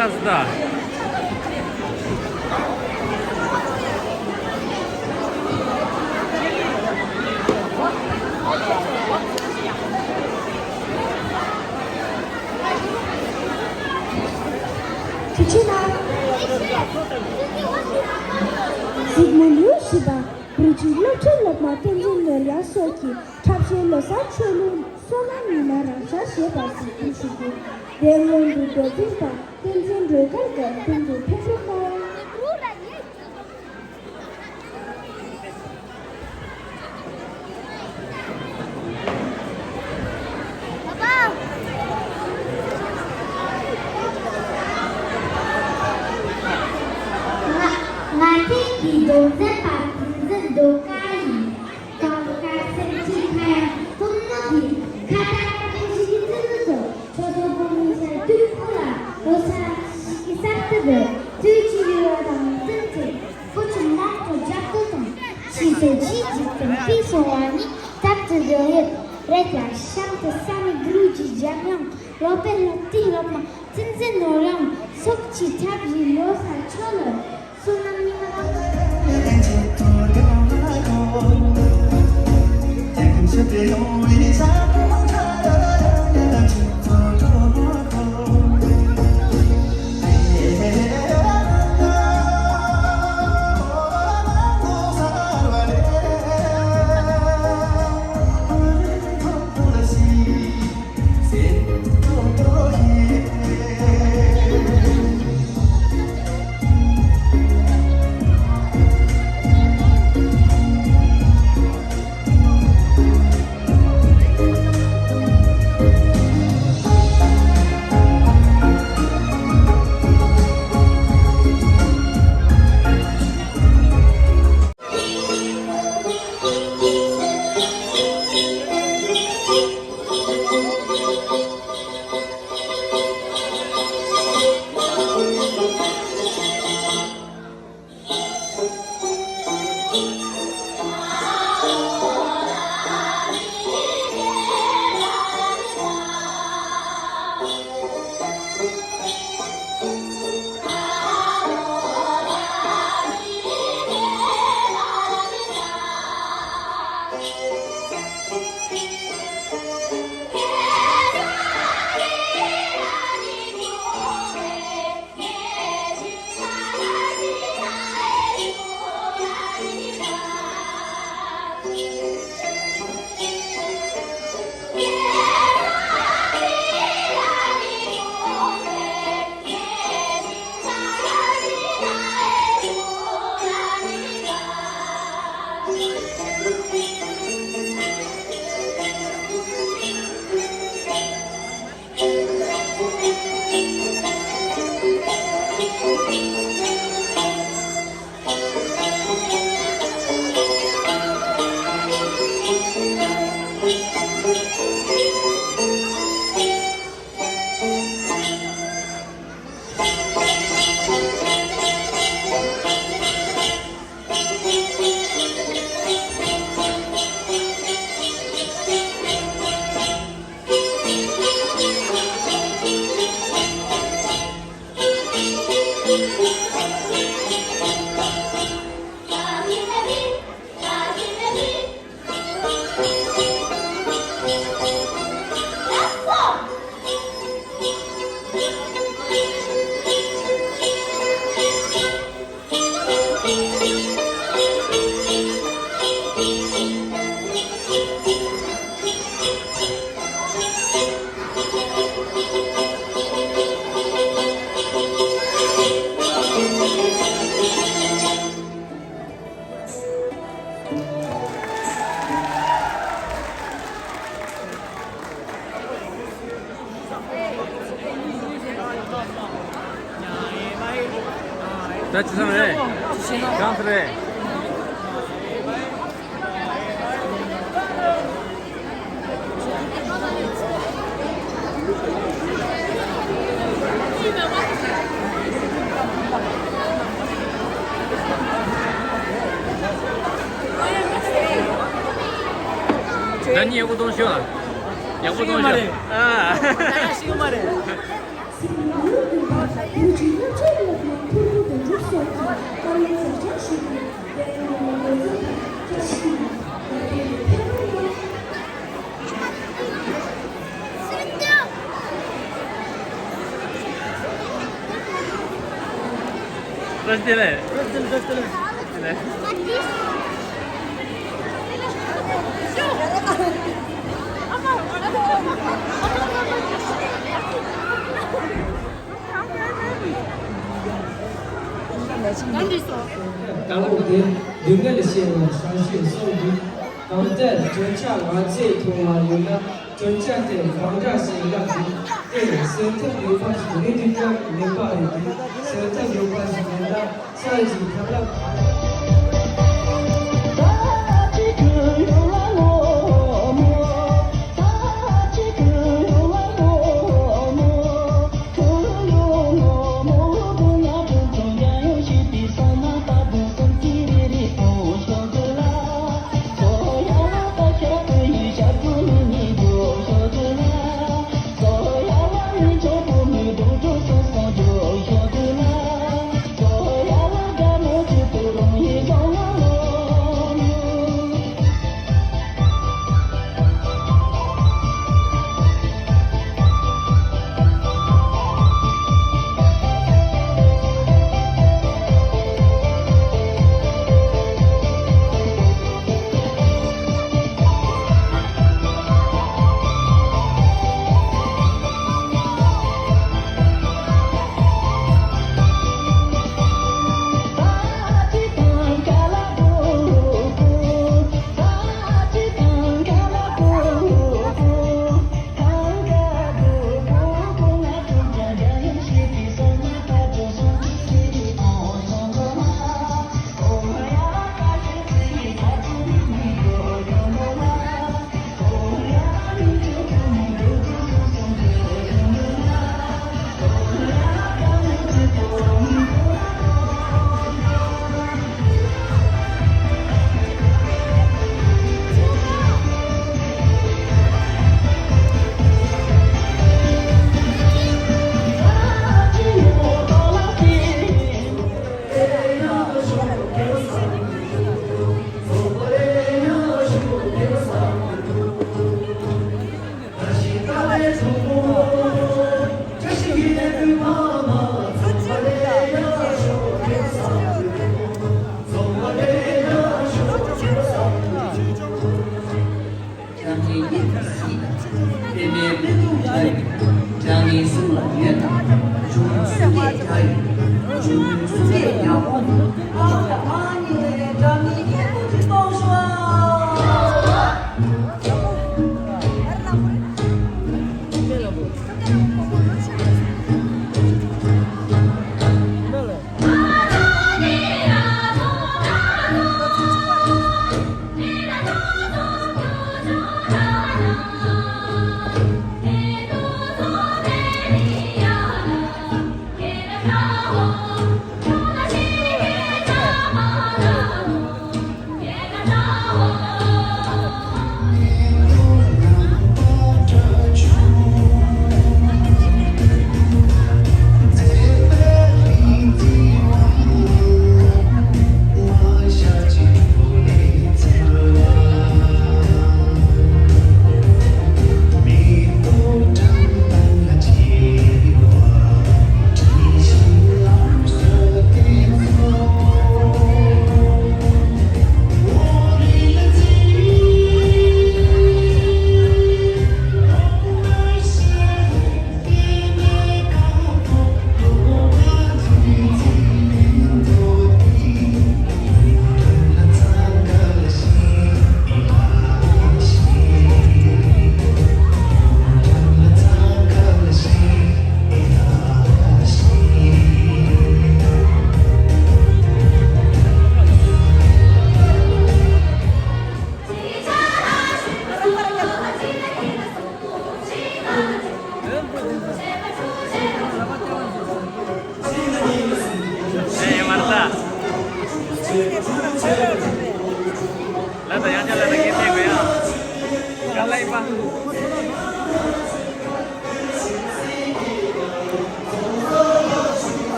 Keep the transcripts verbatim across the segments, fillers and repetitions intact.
ད། ཐུགས་རྗེ་གནང་། གཟིགས་མོ་ལེའུ་བཞི་པ། བོད་ཀྱི་སློབ་ཁྲིད་སློབ་མ་བསྟན་འཛིན་ནོར་གཡང་སོགས་ཀྱིས་འཁྲབ་ཆེན་ལོ་གསར་ཆོས་གླིང་བསོད་ནམས་ཉི་མ་རང་ཤར་ཞེས་པ་གཟིགས་སྐྱོང་ཞུ་རྒྱུ། དེའི་སྔོན་དུ་མདོ་འཛིན་པ་བསྟན་འཛིན་སྒྲོལ་དཀར་གྱིས་མདུན་དུ་ཕེབས་རོགས་གནང་། ང་ང་ཚོའི་གི་མདོ་འཛིན་པ་བསྟན་འཛིན་སྒྲོལ་དཀར་ཡིན། གང་དཀར་སེམས་ཀྱི་ཁ་ཡང་གཏུམ་མོ་གི་ཁ་བརྡ་ཁ་བརྡ་ཞིག་གི་ཚུལ་དུ་ཆོས་ཚོགས་ཀུན་མི་ཤར་དུས་ཁོ་ལ་ལོ་གསར་ཞིག་གི་གསར་དུ་འདོད་དུས་ཀྱི་ཡུལ་དང་ཙམ་ཚེ། བུ་ཆུང་མང་དུ་རྒྱབ་ཏུ་དང་། ཕྱིས་སུ་ཇི་ཇི་ཙམ་པའི་སོང་བ་ནི་རྩབ་ཏུ་འདོད་ཡོད་རེད་ཀྱང་གཤམ་དུ་ས་མི་འགྲོ་གྱི་འཇམ་དབྱངས་སློབ་དཔོན་སློབ་གྲྭའི་སློབ་མ་བསྟན་འཛིན་ནོར་གཡང་སོགས་ཀྱིས་འཁྲབ་བཞིན་ལོ་གསར་ཆོས་ལ་བསོད་ནམས་ཉི་མ་དང་། ད་ཅི་བསམ་རེད། གང་ཟེར་རེད། ད་ནི་ཡག་པོ་གཏོང་ཤོག་ཡག་པོ་གཏོང་ཤོག་ཨ། ད་ཡག་ཤི་ཡོད་མ་རེད། བཀྲ་ཤིས་བདེ་ལེགས། གང་འདྲ་སོ། ད་ལོ་དེ་སྡུག་བསྔལ་ཞེས་པའི་བྱང་ཆུབ་སེམས་ཀྱི་གང་ལྟར་དྲན་འཆར་ང་ཚོའི་ཐོག་ལ་ཡོད་ན། དྲན་འཆར་དེ་གང་འདྲ་ཞིག་ལབ་དུས་དེར་སེམས་ཐག་ཡོད་པ་ཞིག་མེད་དུས་ཀྱང་མེད་པ་རེད་དེ། སེམས་ཐག་ཡོད་པ་ཞིག་མེད་ན་ས་ཡི་ཞིག་ཐབས་ལམ།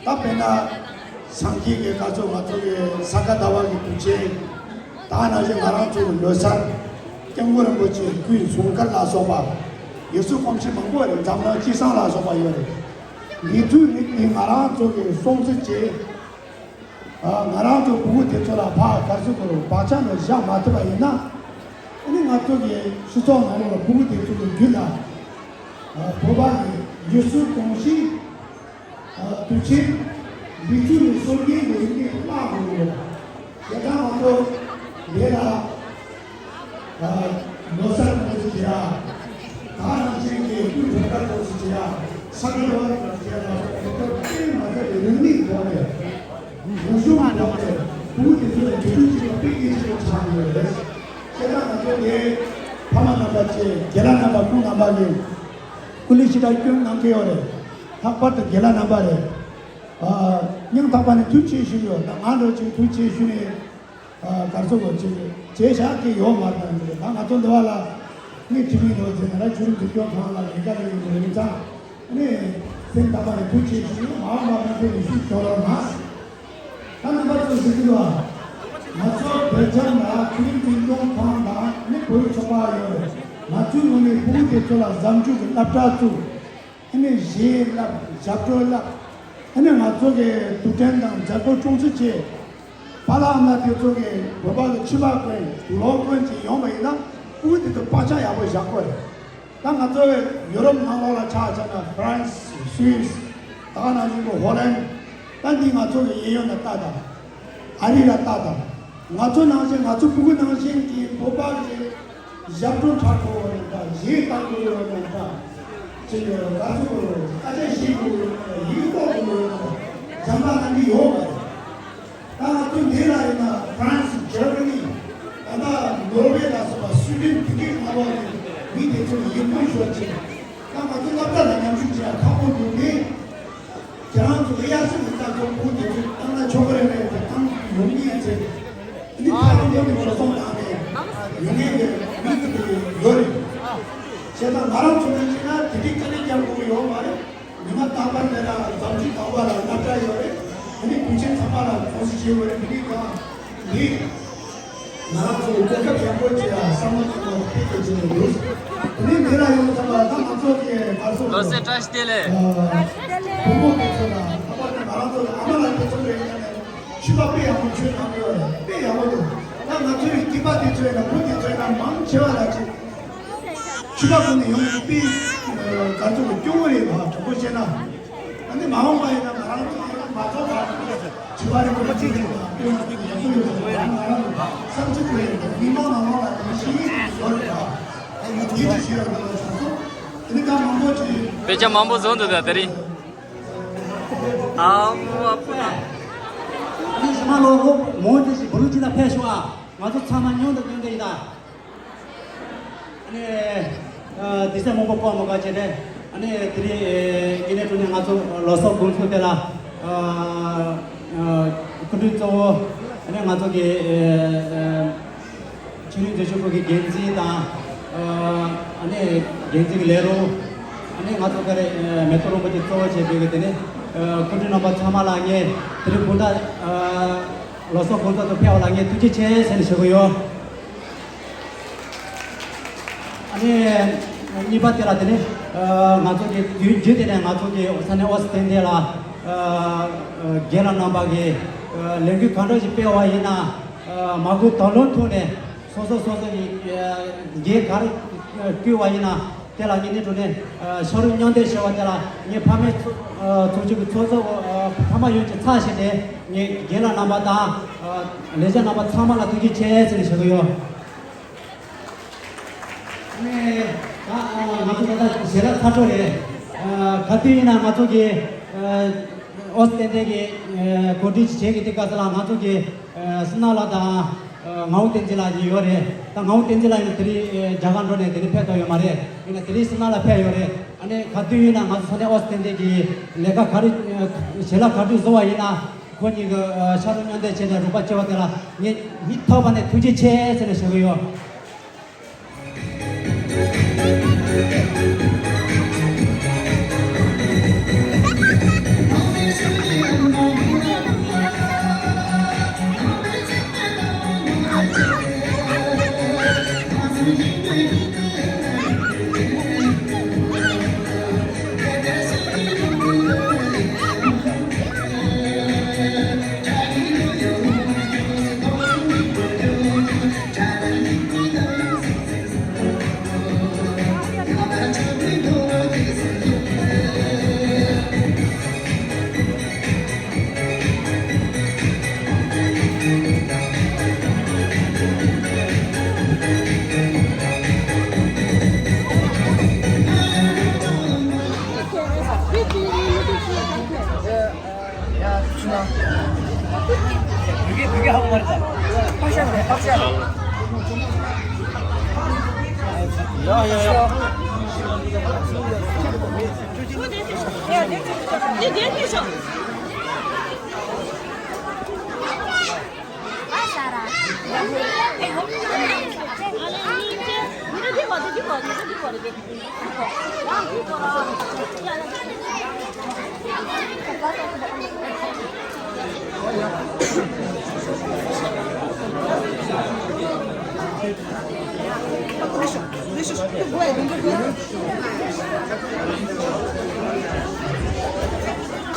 ད་དཔེར་ན་སངས་རྒྱས་ཀྱི་བཀའ་སྩལ་ང་ཚོ་གི་ས་ག་ཟླ་བ་གི་དུས་ཆེན། ད་ནང་བཞིན་ང་རང་ཚོ་གི་ལོ་གསར། སྐྱབས་མགོན་རིན་པོ་ཆེ་སྐུའི་འཁྲུངས་སྐར་ལ་སོགས་པ། ཡུལ་སྲོལ་གོམས་གཤིས་མང་པོ་རེད། འཛམ་གླིང་སྤྱི་བསང་ལ་སོགས་པ་ཡོད་རེད། འདི་ཚོའི་རིགས་འདི་ང་རང་ཚོ་གི་སྲུང་བརྩི་བྱེད། ཨ། ང་རང་ཚོ་ཕྲུ་གུ་དེ་ཚོ་ལ་ཕར་ག་རེ་ཟེར་དགོས་རེད། བག་ཆགས་ནང་བཞག་མ་ཐུབ་པ་ཡིན་ན། ཨ་ནི་ང་ཚོ་གི་སྤྱི་ཚོགས་ནང་ལོགས་ལ་ཕྲུ་གུ་དེ་ཚོ་གི་རྒྱུད་ལ། ཨ། བོད་པ་གི་ཡུལ་སྲོལ་གོམས་གཤིས། ཨ། དུས་ཆེན། འདི་ཚོ་ནི་སྲོལ་རྒྱུན་གྱི་རིག་གནས་བརླག་འགྲོ་གི་ཡོད། དེ་དག་ང་ཚོ་འདི་ལ། ཨ། ལོ་གསར་གོང་ཚོ་བྱེད་ཡ། ད་ནང་བཞིན་གྱི་སྐུའི་འཁྲུངས་སྐར་གོང་ཚོ་བྱེད་ཡ། ས་ག་ཟླ་བ་གོང་ཚོ་བྱེད་ཡ་ལ་སོགས་པའི་ཐོག་ཏུ་ང་ཚོ་ལས་རིག་གནས་ཐོག་ནས། རང་བྱུང་ཐོག་ནས་ཕྲུ་གུ་དེ་ཚོ་ལ་འབྲེལ་མཐུད་བྱེད་པ་དཔེ་གལ་ཆེན་པོ་ཆགས་ཡོད་རེད། བྱས་ཙང་ང་ཚོ་ངའི་ཕ་མ་རྣམ་པ་བཅས་རྒན་ལགས་རྣམ་པ་སྐུ་རྣམ་པ་ནས་སྐུ་ལས་ཞེ་དྲག་སྐྱོན་གནང་གི་ཡོད་རེད། ལྷག་པར་དུ་རྒན་ལགས་རྣམ་པ་རེད། ཨ། སྙིང་ཐག་པ་ནས་ཐུགས་རྗེ་ཆེ་ཞུ་གི་ཡོད། ད་ང་འདྲ་ཅིག་ཐུགས་རྗེ་ཆེ་ཞུ་ནས། ཨ། ག་རེ་ཟེར་དགོས། ཅིག་བྱས་བཞག་གི་ཡོད་མ་རེད། ད་ང་ཚོ་འདི་བ་ལ་ངས་དྲི་བ་ཡིན་ནོ་ཟེར་ན་ར། བརྒྱུད་རིམ་འཛིན་སྐྱོང་ཁང་ལ་ལས་ཀ་ལས་ཡོད་ནོ་ཡིན་ཙང་། ཨ་ནི་སེམས་ཐག་པ་ནས་ཐུགས་རྗེ་ཆེ་ཞུ། མ་འོངས་པ་ང་ཚོ་ནས་ཤུགས་རྒྱག་རོགས་གནང་། ད་རྣམ་པ་ཚོས་ཟེར་གྱི་འདུག་ཨ། ང་ཚོ་བོད་ལྗོངས་ལ་བརྒྱུད་རིམ་འཛིན་སྐྱོང་ཁང་དང་ནི་བོད་རིགས་ཚོགས་པ་ཡོད་རེད། ང་ཚོའི་ངོས་ནས་ཕྲུ་གུ་དེ་ཚོ་ལ་གཟབ་མཆོར་གྱི་སློབ་གྲྭ་བཙུགས། ཨ་ནི་གཞས་བསླབ། ཞབས་བྲོ་བསླབ། ཨ་ནི་ང་ཚོ་གི་དུས་དྲན་དང་མཛད་སྒོ་སྲུང་བརྩི་བྱེད། པཱ་ལགས་ཨ་མ་ལགས་དེ་ཚོ་གི་བོད་པ་གི་ཕྱུ་པ་གོན། དུག་ལོག་གོན་ཅིག་ཡོང་བ་ཡིན་ན་ཕྲུ་གུ་དེ་ཚོ་བག་ཆགས་ཡག་པོ་བཞག་དགོས་རེད། ད་ང་ཚོ་ཡུ་རོབ་ནང་ལོགས་ལ་ཆ་བཞག་ན་ཧྥ་རན་སི། སུད་སི། ད་ག་ནང་བཞིན་གྱི་ཧོ་ལན། ད་འདི་ང་ཚོ་གི་གཡས་གཡོན་ལ་ལྟ་དང་། ཨ་རི་ལ་ལྟ་དང་། ང་ཚོ་ནང་བཞིན། ང་ཚོ་ཕྲུ་གུ་ནང་བཞིན་གྱི་བོད་པ་གི་ཞབས་བྲོ་འཁྲབ་དགོས་ཡོད་ན་འདྲ། གཞས་བཏང་དགོས་ཡོད་ན་འདྲ། ཅིག་ག་ཚོད་དགོས་ཡོད། སྐད་ཆ་བཤད་དགོས་ཡོད་ན་འདྲ། ཡིག་ཀློག་དགོས་ཡོད་ན་འདྲ། བྱམས་པ་ལ་འདི་ཡོད་མ་རེད། ད་ང་ཚོ་འདི་ལ་ཡིན་ན་ཧྥ་རན་སི། འཇར་མ་ནི། ད་ལྟ་ནོར་ཝེ་ལ་སོགས་པ། སུའི་ཌེན། དེ་གའི་ནང་ལོགས་ནས་མི་དེ་ཚོ་ཡིག་སྐུར་ཤོར་ཅིག་ད་ང་ཚོ་སློབ་གྲྭ་ལ་མཉམ་ཞུགས་བྱེད་ཡ་ཁག་པོ་འདུག་སྟེ། ཁྱེད་རང་ཚོ་གཡག་སེ་ལ་ལྟ་ཚོ་བོད་དེ་ཚོ་བཏང་ན་ཆོག་གི་རེད་པས། དེ་བཏང་ཡོང་གི་ཡིན་ཚེ། འདི་ཕ་རོལ་པོ་དེ་འགྲོ་སོང་བཏང་ནས་ཡོང་གི་ཡོད་རེད། བྱས་ཙང་ང་རང་ཚོ་ནས་བྱས་ན་དེ་འདྲའི་དཀའ་ལས་རྒྱག་དགོས་ཀྱི་ཡོད་མ་རེད། ཉི་མ་རྟག་པར་དེ་ལ་ཟམ་ཆུ་དག་པ་ལ་སློབ་གྲྭ་ཡོད་རེད། དེ་ནས་དུས་ཆེན་ཚང་མ་ལ་ཚོགས་གཞིས་བྱེད་དགོས་རེད། དེ་འདྲའི་གང་འདི། ང་རང་ཚོ་གོ་སྐབས་ཡག་པོ་ཅིག་ལ་བསམ་བློ་བཏང་ནས་དཔེ་སྐད་ཆ་ནས་ཡོད། དེ་ནས་འདི་ལ་ཡོང་ཙམ་པ་ད་ང་ཚོ་གི་ག་ཚོད་ལོ་སེ་བཀྲ་ཤིས་བདེ་ལེགས། བུ་མོ་དེ་ཚོ་ལ་ལྷག་པར་དུ་ང་རང་ཚོ་ལ་ཨ་མ་ལགས་དེ་ཚོ་ལ་ཡིན་ན་ནས་ཕྱུ་པ་དཔེ་ཡག་པོ་མཆོད་གནང་གི་ཡོད་རེད། དཔེ་ཡག་པོ་འདུག་ད་ང་ཚོའི་སྐྱེས་པ་དེ་ཚོ་ཡིན་ན་བུ་དེ་ཚོ་ཡིན་ན་མང་ཆེ་བ་ལ་ཅིག་ཕྱུ་པ་ཁོ་ནས་ཡོང་གི་དཔེ་ག་ཚོད་སྐྱོ་བོ་རེད་པ། དྲང་པོ་བཤད་ན། ཨ་ནི་མ་འོངས་པ་ཡིན་ན་ང་རང་ཚོ་ཡང་མ་ཚོགས་པ་བྱི་བ་རིག་པ་ཅིག་ཡོད་པ་དཔེ་ཡག་པོ་ཡོད་པ་ང་རང་ཚོ་བསམ་ཚུལ་དེ་མི་མང་ནང་ལོགས་ལ་དེ་ཤེས་ཡོད་རེད་པ། ཨ་ཡུལ་དེ་ཅིག་ཞུ་ཡག་ལ་བྱུང་སོང་། དེ་ནི་ད་མང་པོ་ཅིག་དཔེ་ཆ་མང་པོ་བཟོ་འདུག་ད་དེ་རིང་། ཨ་མོ་ཨ་ཕུ་ན། ཨ་ནི་ཞི་མ་ལོ་ལོ་མོ་དེ་ཞིག་བུ་རུ་ཅི་ལ་ཕེབས་ཤོག་ཨ། ང་ཚོ་ཚང་མ་མཉམ་དུ་མཉམ་དུ་ཡིན་ད། ཨ་ནི། ཨ། དེ་ཚོ་མང་པོ་གོ་མ་གོ་བྱས་ཏེ། ཨ་ནི་དེ་རིང་ཨ་ནི་དྲུག་ནས་ང་ཚོ་ལོ་གསར་དགོང་ཚོགས་དེ་ལ། ཨ། ཨ། སྐུ་མགྲོན་གཙོ་བོ། ཨ་ནི་ང་ཚོ་གི། ཨ། ཨ། ཆོས་རིག་མཛོད་ཆེན་ཁང་གི་འགན་འཛིན་དང་། ཨ། ཨ་ནི་འགན་འཛིན་གྱི་ལས་རོགས། ཨ་ནི་ང་ཚོ་ག་རེ། ཨ། མེ་ཏོག་རིན་པོ་ཆེ་གཙོ་བོ་བྱས་པའི་གི་དེ་ནི། ཨ། སྐུ་མགྲོན་རྣམ་པ་ཚང་མ་ལ་ངས་དེ་རིང་དགོང་དག་ཨ། ལོ་གསར་དགོང་ཚོགས་སུ་ཕེབས་པ་ལ་ངས་ཐུགས་རྗེ་ཆེ་ཟེར་ནས་ཞུ་གི་ཡོད། ཨ་ནི་གཉིས་པ་དེ་ལ་དེ་ནི། ཨ། ང་ཚོ་གི་དུས་རྒྱུན་དེ་ནས་ང་ཚོ་གི་ས་གནས་ཨོ་སི་ཐན་དེ་ལ། ཨ། རྒན་ལགས་རྣམ་པ་གི། ཨ། ལས་འགུལ་གང་འདྲ་ཞིག་སྤེལ་བ་ཡིན་ན། ཨ། མ་དགོས་དང་བླངས་ཐོག་ནས་སོ་སོ་སོ་སོ་གི། ཨ། འགན་ག་རེ་བསྐུལ་བ་ཡིན་ན། དེ་ལ་ངས་ནི་དྲུག་ནས། ཨ། ཕྱག་རོགས་མཉམ་འདེགས་ཞུ་བ་དེ་ལ་ངས་ཕ་མའི་ཚོ། ཨ། ཚོགས་ཆུང་གི་ཚོགས་གཙོ། ཨ། ཕ་མ་ཡོངས་ཀྱི་ཚབ་བྱས་ཏེ་ངས་རྒན་ལགས་རྣམ་པ་དང་། ཨ། ལས་བྱེད་རྣམ་པ་ཚང་མ་ལ་ཐུགས་རྗེ་ཆེ་ཟེར་ནས་ཞུ་གི་ཡོད། ཨ་ནི་ད། ཨ། ང་ཚོ་ད་ལྟ་ཞལ་ལག་ཚར་འགྲོ་རེད། ཨ། ག་དུས་ཡིན་ན་ང་ཚོ་གི། ཨ། ཨོ་སི་ཐན་དེ་གི། ཨ། གོ་སྒྲིག་བྱེད་ཀྱི་དེ་ག་ས་ལ་ང་ཚོ་གི། ཨ། བསོད་ནམས་ལགས་དང་། ཨ། ངག་དབང་བསྟན་འཛིན་ལགས་གཉིས་ཡོད་རེད། ད་ངག་དབང་བསྟན་འཛིན་ལགས་ཡིན་ན་དེ་རིང་རྒྱ་གར་འགྲོ་ནས་དེ་རིང་ཕེབས་ཐུབ་ཡོད་མ་རེད། ཡིན་ན་དེ་རིང་བསོད་ནམས་ལགས་ཕེབས་ཡོད་རེད། ཨ་ནི་ག་དུས་ཡིན་ན་ང་ཚོ་ས་གནས་ཨོ་སི་ཐན་དེ་གི་ལས་ཀ་ག་རེ། ཨ། ཞལ་ལག་ག་དུས་བཟོ་བ་ཡིན་ན་ཁོ་གཉིས་ཀྱི། ཨ། ཕྱག་རོགས་མཉམ་འདེགས་བྱས་ནས་རོགས་པ་བྱེད་པ་དེ་ལ་ངས་སྙིང་ཐག་པ་ནས་ཐུགས་རྗེ་ཆེ་ཟེར་ནས་ཞུ་གི་ཡོད།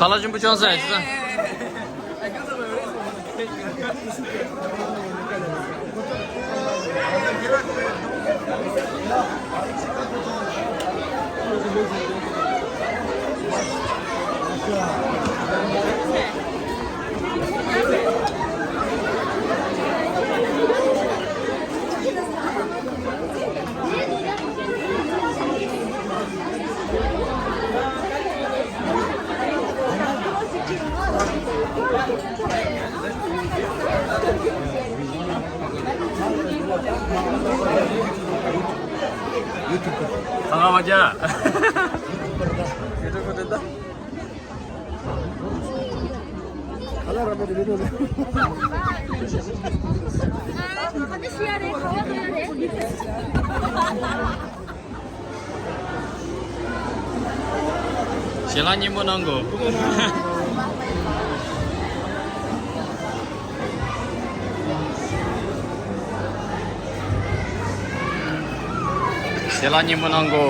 ཁ་ལག་ཆེན་པོ་བྱུང་ཟེར། ཁ་ཁ་མ་རྒྱག་ཞལ་ལག་སྙན་མོ་གནང་གོ། ཞལ་ལག་སྙན་མོ་གནང་གོ།